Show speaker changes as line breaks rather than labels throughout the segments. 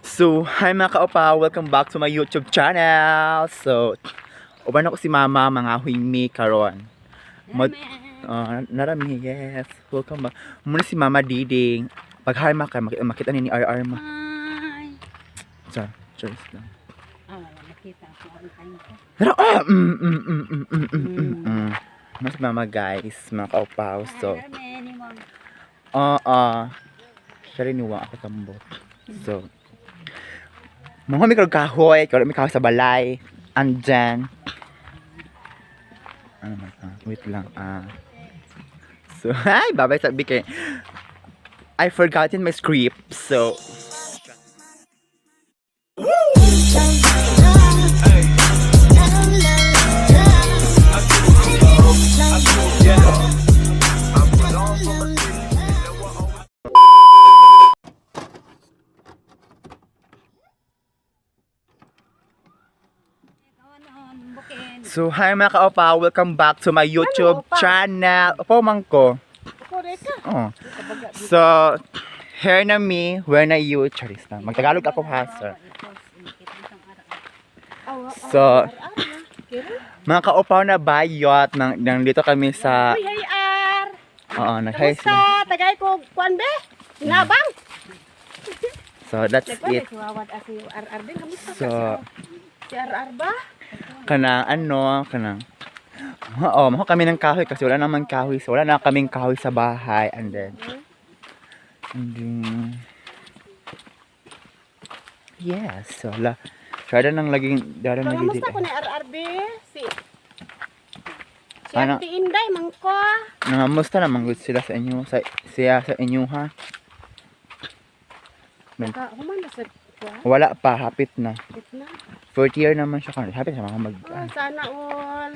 So, hi mga kaopa! Welcome back to my YouTube channel! So, uban ako si Mama, mga huimi karon. Mag, narami, yes. Welcome back. Muna si Mama Diding. Pag hi ma kay makita, makita ni RR ma.
Hi.
Char, cheers lang.
Ah, wala makita ako ang time ko.
Pero, Mas mama guys, mga kaopaw. So,
Hi, Narami, ni Wang.
oo. Siya rin niwang ako tambot. So, mga may kahoy, kaya may kahoy sa balay. And then, ano man, wait lang, ah. So, hi, babay sabi kay, I forgotten my script, so,
Ano, bukin.
So, hi mga kaopa, welcome back to my YouTube
opa?
channel. Opo, mangko. Oh. So, here na me, where na you, Charis na. Magtagalog ako ha, sir. So, mga kaopaw na bayot, nang, nang dito kami sa,
Uy, hey, R!
oo, nag-hi
Kamusta?
sila.
Tagay ko, kuan be? Hinabang?
So, that's
Nagkuan
it.
si Wawad si RR din. Kamusta
So,
ka si RR ba?
Kanang ano, kanang, oo, maho kami ng kahoy kasi wala naman kahoy. So, wala na kaming kahoy sa bahay. And then, yes, so, wala. Try na nang laging, dara
So,
nang
kamusta ko ni RR be? Si Si
Ano?
Ate Inday, mangko.
Nangamusta naman gud sila sa inyo, sa, siya sa inyo ha.
Naka, human na sa kuan.
Wala pa, hapit na.
Hapit na.
Fourth year naman siya karon. Hapit siya mga mag.
Oh, sana all.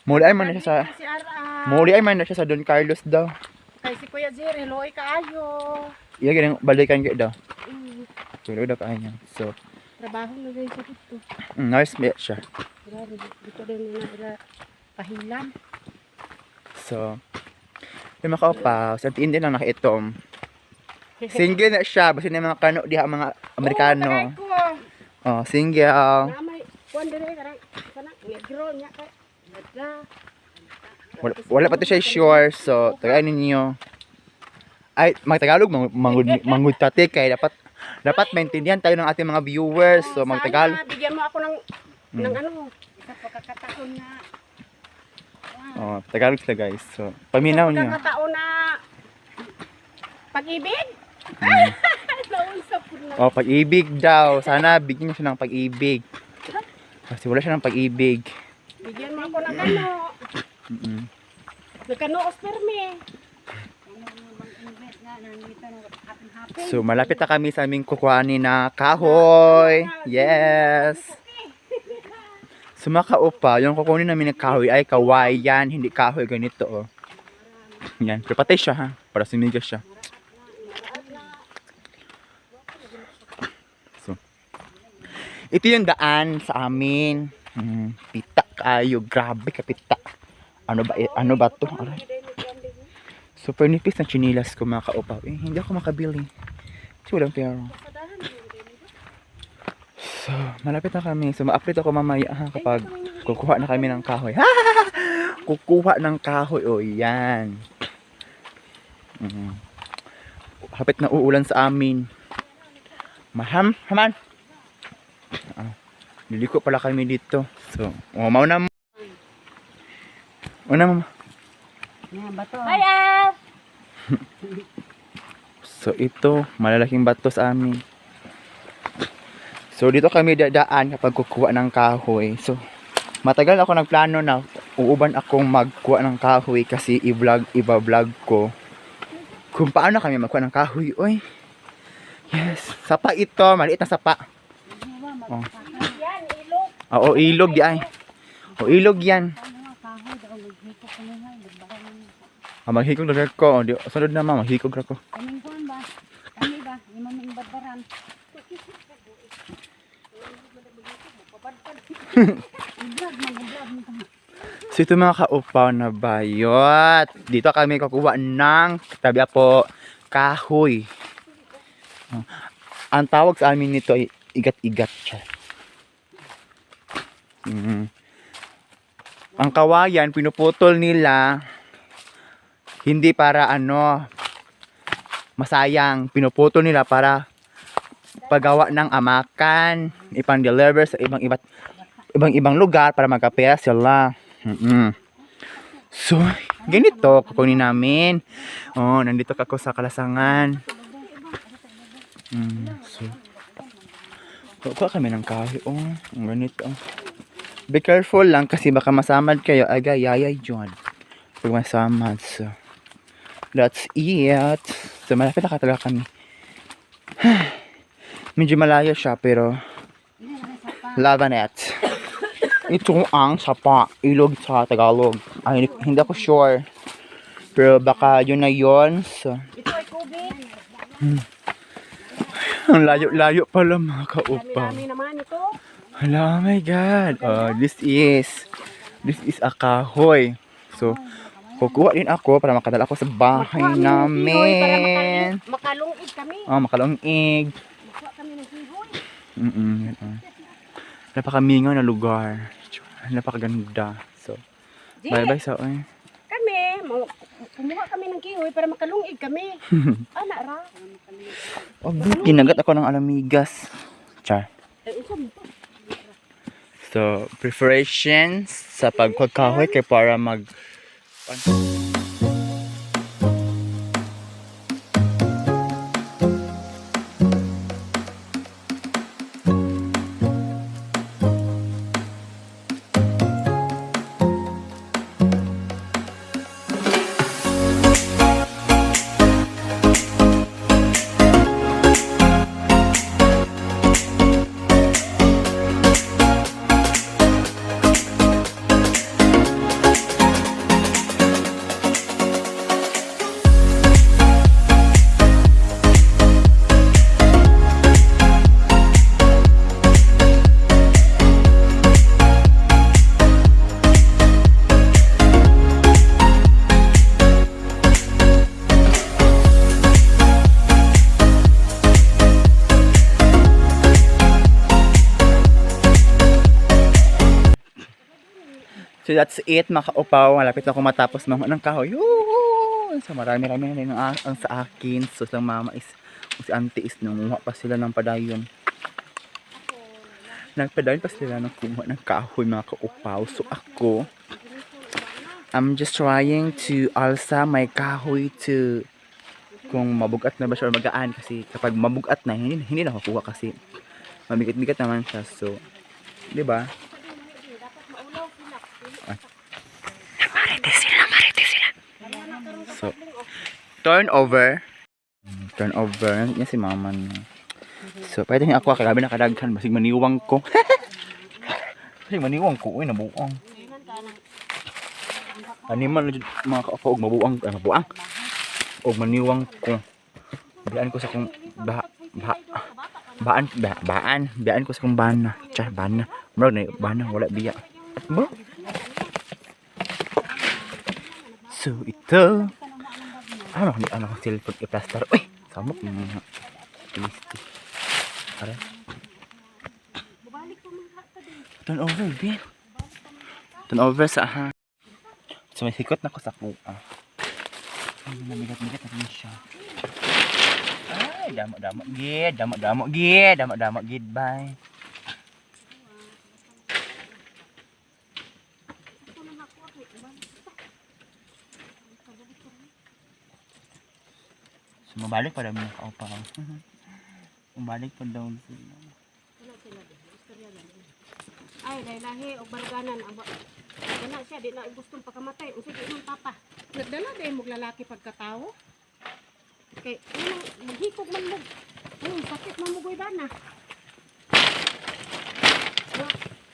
Muli ay man na siya sa
Si RR.
Muli ay man na siya sa Don Carlos daw.
Kay si Kuya Jerry, loy kaayo.
Iya ganang balikan gyud daw. Tuloy daw kaayo niya. So,
Trabaho na guys sa dito.
Nurse ba siya.
Grabe, dito din na ila pahilan.
So, yung mga kaupaw, sa tiin din lang nakaitom. Single na siya, basta na yung mga kano diha mga Amerikano.
Oh, tagay ko.
Oh, single.
Na may kuan dire karang kana negro nya kay. Ganda.
Wala, wala pa to siya sure, so tagaan ninyo. Ay, magtagalog mangud mangud tate kay dapat dapat maintindihan tayo ng ating mga viewers. So magtagalog.
Sana bigyan mo ako ng ng ano.
Sa pagkakataon na
Oh, Tagalog sila guys. So, paminaw niyo.
Pagkakataon na pag-ibig. Naunsa po na.
Oh, pag-ibig daw. Sana bigyan niyo siya ng pag-ibig. Kasi wala siya ng pag-ibig.
Bigyan mo ako ng kano. Nagkano osperme.
ano bang invest nga nangita na hapon-hapon.
So, malapit na kami sa aming kukuhanin na kahoy. Yes. So, mga kaupa, yung kukunin namin na kahoy ay kawayan, hindi kahoy ganito, oh. Yan. Pero patay siya, ha? Para sumigas siya. So, ito yung daan sa amin. Pita kayo. Grabe kapita. Ano ba to? Aray. Super nipis ng chinilas ko mga kaupaw. Eh, hindi ako makabili. Kasi walang pera. So, malapit na kami. So, ma-update ako mamaya ha, kapag kukuha na kami ng kahoy. Kukuha ng kahoy. O, yan. Hapit na uulan sa amin. Maham, haman. Ah, liliko pala kami dito. So, oh, mauna mo. Una mama.
Yan, bato.
Hi, Al!
So ito, malalaking bato sa amin. So dito kami dadaan kapag kukuha ng kahoy. So matagal ako nagplano na uuban akong magkuha ng kahoy kasi i-vlog, iba-vlog ko kung paano kami magkuha ng kahoy. Oy. Yes, sapa ito, maliit na sapa. Oh.
Yan, ilog.
Oo, ilog di ay. O ilog yan.
Ano nga, kahoy daw, maghikok ko na nga, magbaka na nga.
Ah, maghikog na ko. O, di, sunod na ma, maghikog ra ko.
Kaming kuwan ba? Kami ba? Ima may badbaran. I-vlog man, i-vlog mo ka.
So ito mga kaupaw na bayot. Dito kami kukuha ng tabi po kahoy. Oh. Ang tawag sa amin nito ay igat-igat siya. Ang kawayan, pinuputol nila hindi para ano masayang, pinuputol nila para paggawa ng amakan, ipang-deliver sa ibang iba't ibang ibang lugar para magkapera sila. So, ganito kukunin namin. Oh, nandito ako sa kalasangan. So, kukuha kami ng kahoy. Oh, ang ganito. Be careful lang kasi baka masamad kayo. Agay, yayay, John. Pag masamad. So, that's it. So, malapit na talaga kami. Medyo malayo siya pero laban it. Ito ang sapa, ilog sa Tagalog. Ay, hindi ako sure. Pero baka yun na yun. So,
Ito ay COVID.
ang layo-layo pala, mga kaupaw.
Dami-dami naman ito.
Hala, oh my God. Oh, this is a kahoy. So, kukuha din ako para makadala ako sa bahay
Makuha kami ng kihoy para
namin.
makalungig kami.
Oh, makalungig.
Makuha kami ng kihoy.
Yun, oh. Napakamingaw na lugar. Napakaganda. So,
Di,
bye-bye sa oy.
kami, kumuha kami ng kihoy para makalungig kami. Ana ra.
Oh, kinagat ako ng alamigas. Char.
Eh, unsa mo to?
So, preparations sa pagkakahoy kay para mag. So that's it, mga kaupaw. Malapit na akong matapos manguha ng kahoy. Woo! So marami-rami na rin ang sa akin. So sa mama is, si auntie is nanguha pa sila ng padayon. Nagpadayon pa sila ng kumuha ng kahoy, mga kaupaw. So ako, I'm just trying to alsa my kahoy to kung mabugat na ba siya or magaan, kasi kapag mabugat na hindi na kukuha kasi mabigat-bigat naman siya. So, 'di ba? Marites sila, marites sila. So, turn over. Turn over. Yan si mama niya. So, pwede niya ako kagabi nakadaghan. Basig maniwang ko. Basig maniwang ko. Uy, nabuang. Animal na jud, mga kaapa, og mabuang. Ay, mabuang. Og maniwang ko. Biyaan ko sa kong ba, ba, baan, ba, baan. Biyaan ko sa kong bana. Char, bana. Murag na bana. Wala biya. Ba? So, ito. Ano, hindi ano ko cellphone i-plaster. Uy, samok ng mga listi. Are. Turn over, Ben. Turn over sa ha. So, may sikot na ko sa kuha. Ay, namigat-migat na rin siya. Ay, damo-damo gid, damo-damo gid, damo-damo gid, bye. So, mabalik pa daw mga kaupa. Mabalik pa daw sila.
Ay, lahi og baruganan ang kana siya di na gustong pakamatay. Unsa di imong papa? Nagdala day mo lalaki pagkatawo. Kay unang maghikog man mo. Sakit man mo goy bana. Wa,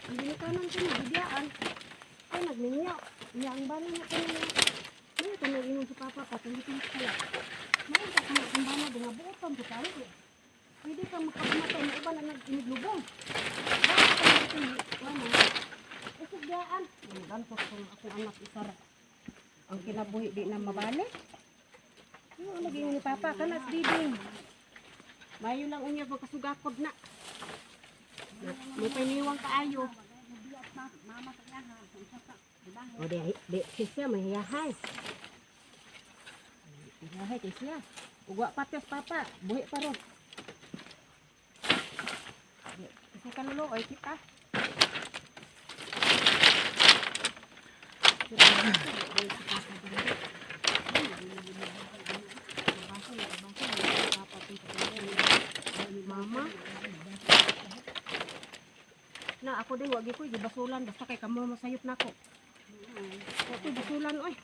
ang ginikanan ko na bibiyaan. Ay nagminyo. Niya ang bana na kanina. May tanong ingon si papa pa kung gitin sila. May ka kung ang bana nga buotan po tayo. Pwede ka makamatay na iba na nag-iniglubong. Bakit ka nag-iniglubong? Usugyaan. Ganto kung akong anak isara. Ang kinabuhi di na mabalik. Ano ang naging ni Papa? Kanas diding. Mayo lang unya pagkasugakod na. Na, mo paniwang kaayo.
Mama sa iya ha. Unsa ka? Diba?
O di di siya mahiyahay. Hiyahay kay siya. Ugwa pates papa, buhi pa ron. Di, kasi kalulo oy kita. Mama. Na ako din wagi ko gibasulan basta kay kamo masayop nako. Ako basulan oy.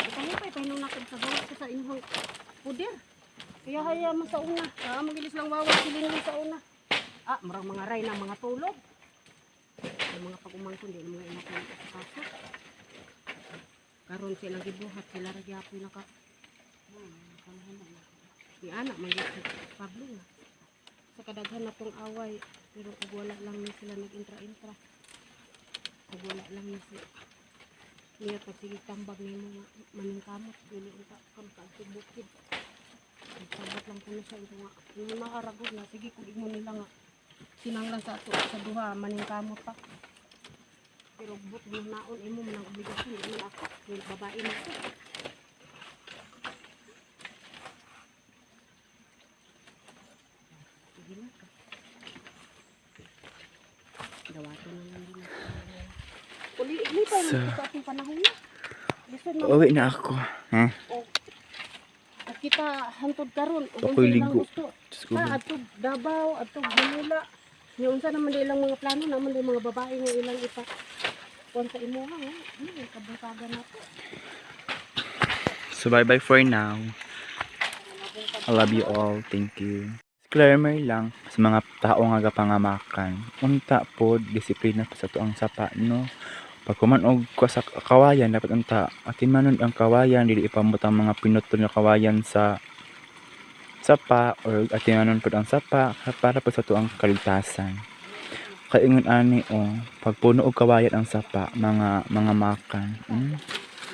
Ikalipay pa hinung nako sa gawas ko sa inyong puder. Kaya haya man sa una. Ah, magilis lang wawa siling sa una. Ah, murag mga ray na mga tulog. Ang mga pag-umangkon di na mga ina ko sa kaso. Karon silang gibuhat sila ra gyapon naka. Ni anak man gyud si Pablo na. Sa kadaghan na tong away pero ug wala lang ni sila nag-intra-intra. Ug wala lang ni sila niya pag sige tambag nimo nga maningkamot dili unta kam ka bukid. Sabot lang kuno sa imo nga kung makaragot na sige kung imo nila nga sinanglan sa ato sa duha maningkamot pa. Pero but mo naon imo man ang obligasyon di man ako yung babae na ako. Sige na ka. Dawato na lang din ako. Uli, uli pa sa atong panahon na. Lisod man
Uwi na ako. Ha?
At kita hantod karon ug
Ako'y
unsa ilang
ligo.
gusto.
Diyos ko.
Ah, adtog Davao, adtog Manila. Nya unsa naman di ilang mga plano naman di mga babae nga ilang ipa kuan sa imuha nga. Kabuntagan nato.
So bye bye for now. I love you all. Thank you. Disclaimer lang sa mga tao nga gapangamakan. Unta po disiplina pa sa tuang sapa no. Pag human og kwa sa kawayan dapat unta atimanon ang kawayan, dili ipamot ang mga pinutol nga kawayan sa sapa or atimanon pud ang sapa para po sa tuang kaligtasan. Kaingon ani oh, pagpuno og kawayan ang sapa, mga makan.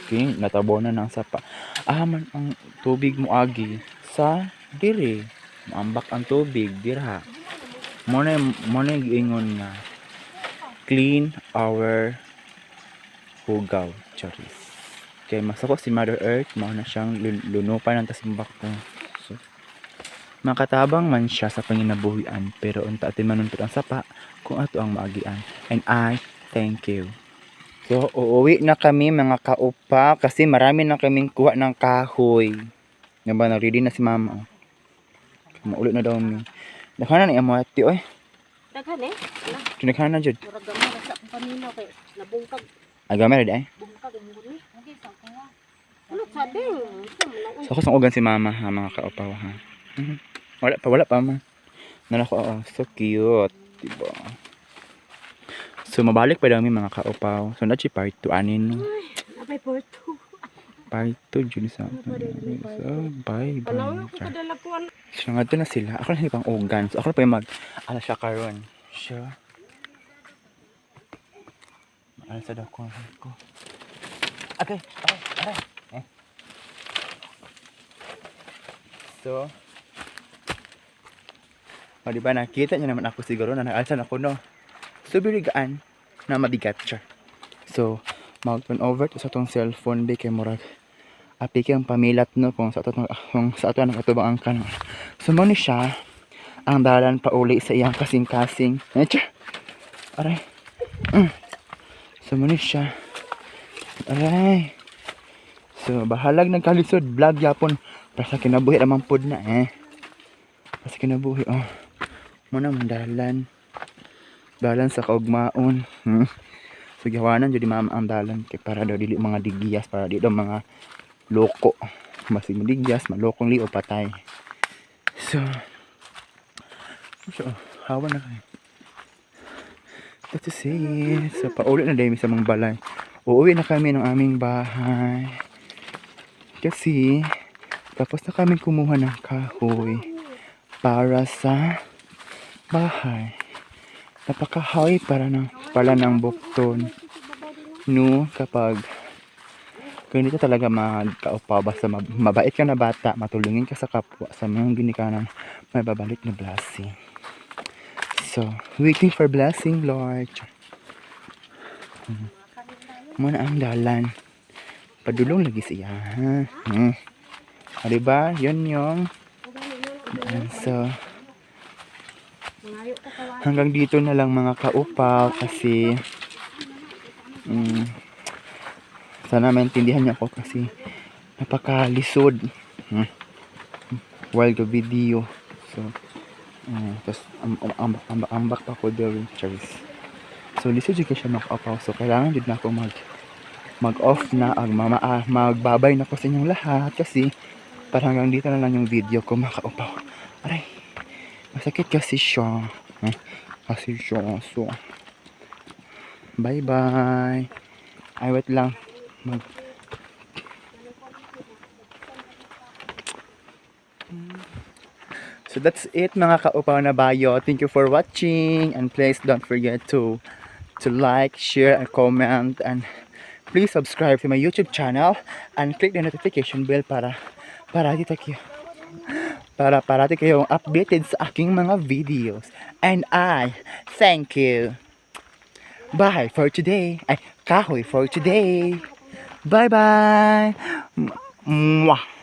Okay, natabonan ang sapa. Ah, man ang tubig mo agi sa diri. Maambak ang tubig dira. Mo na giingon nga clean our hugaw, charis. Kay masako si Mother Earth, mao na siyang lunupan ng tasimbak ko. So, makatabang man siya sa panginabuhian pero unta atin manuntot ang sapa kung ato ang maagian. And I thank you. So, uuwi na kami mga kaupa kasi marami na kaming kuha ng kahoy. Nga ba, nag-ready na si mama. Oh. Maulit na daw mi. Daghan na ni amo ati oy.
Daghan eh. Na,
Kinaghan na jud.
murag gamay ra sa akong paminaw kay nabungkag
Agama ready ay.
bungkag ang ni.
Okay, sa kuha.
Ano sa ding? Unsa man ang
So ako sang ugan si mama ha mga kaupa ha. Wala pa ma. Nala ko oh, so cute, diba? So mabalik pa daw mi mga kaupaw. So na part 2 anin no.
Napay porto.
Part 2 jud sa. So bye bye.
Palaw ko kadala kuan.
So nga na sila. Ako na pang ugan. So ako na pa yung mag ala siya karon. Siya. Ala sa daw ko. Ko. Okay, okay, aray. Eh. So, o, di ba nakita niyo naman ako siguro na nag-alsan ako no. So, birigaan na mabigat siya. So, mag-turn over to sa tong cellphone be kay murag apike ang pamilat no kung sa ato ang katubang ang kanon. So mo ni siya ang dalan pauli sa iyang kasing-kasing. Eh, tsa! Aray. So mo ni siya. Aray. So bahalag nagkalisod vlog yapon para sa kinabuhi ramang pod na eh. Para sa kinabuhi oh. Mo na man dalan. Dalan sa kaugmaon. So gihawanan jud ni mama ang dalan kay para daw dili mga digiyas, para di daw mga loko. Basig madigyas, malokong lio patay. So, hawa na kayo. That's it. So, pauli na dahil sa mga balay. Uuwi na kami ng aming bahay. Kasi, tapos na kami kumuha ng kahoy para sa bahay. Napakahoy para ng, pala ng bukton. No, kapag Kaya dito talaga magkaupaw, basta mabait ka na bata, matulungin ka sa kapwa, sa mga ginikanan, may babalik na blessing. So, waiting for blessing, Lord. Muna ang dalan. Padulong lagi siya. Ha? O, diba? Yun yung daan. So,
Mangayo ka kawan.
hanggang dito na lang, mga kaupaw, kasi sana maintindihan niyo ako kasi napakalisod while the video. So, tas ambak pa ko during charis. So, lisod jud kay siya, mga kaupaw. So, kailangan jud na ako mag mag off na ang mama, magbabay na ko sa inyong lahat kasi parang hanggang dito na lang yung video ko, mga kaupaw. Aray, masakit kasi siya. Eh, kasi siya. So, bye bye. Ay, wait lang. So that's it, mga kaupaw na bayo. Thank you for watching and please don't forget to like, share and comment and please subscribe to my YouTube channel and click the notification bell para dito kayo para parati kayong updated sa aking mga videos. And I thank you. Bye for today. Ay, kahoy for today. Bye-bye. Mwah.